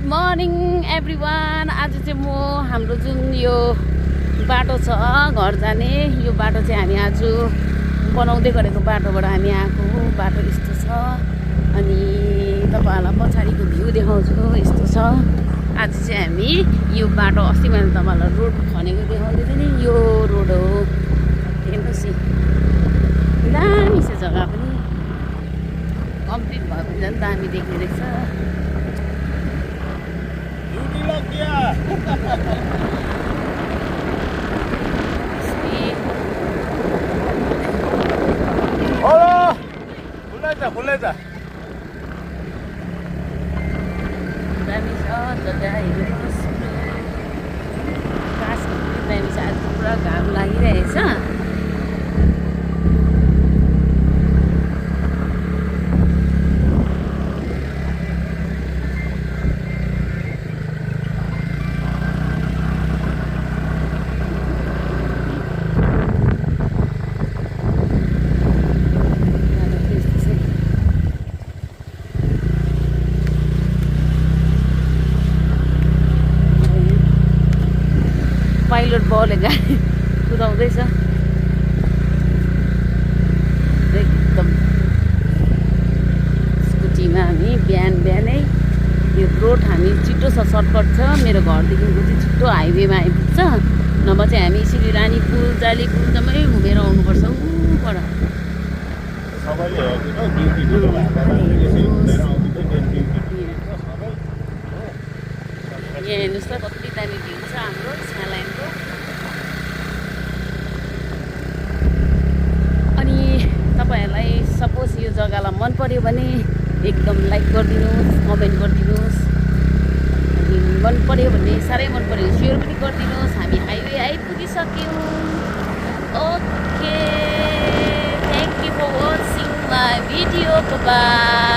Morning everyone. आज चाहिँ म हाम्रो जुन यो बाटो छ घर जाने, यो बाटो चाहिँ हामी आज बनाउँदै गरेको बाटोबाट हामी आएको हो। बाटो यस्तो छ अनि तपाईँहरूलाई पछाडिको भ्यू देखाउँछु। यस्तो छ। आज चाहिँ हामी यो बाटो, अस्ति मैले तपाईँहरूलाई रोड खनेको देखाउँदै थिएँ नि, यो रोड हो। हेर्नुहोस् दामी छ जग्गा पनि, कम्प्लिट भयो भने झन् दामी देख्ने रहेछ। दामी छ जग्गा, हेर्नुहोस्। कासको पनि दामी छ। आज पुरा घाम लागिरहेछ। पाइलट बलले गाडी कुदाउँदैछ एकदम स्कुटीमा। हामी बिहानै यो रोड हामी छिटो छ, सर्टकट छ। मेरो घरदेखिको चाहिँ छिटो हाइवेमा आइपुग्छ, नभए चाहिँ हामी यसरी रानी पुल, जाली पुल जम्मै घुमेर आउनुपर्छ ऊबाट। यहाँ हेर्नुहोस् त कति दामी भ्यू छ हाम्रो छ्यालाइनको। अनि तपाईँहरूलाई सपोज यो जग्गालाई मन पर्यो भने एकदम लाइक गरिदिनुहोस्, कमेन्ट गरिदिनुहोस्। अनि मन पर्यो भने, साह्रै मन पर्यो भने सेयर पनि गरिदिनुहोस्। हामी हाइवे आइपुगिसक्यौँ। Okay, thank you for watching my video. By.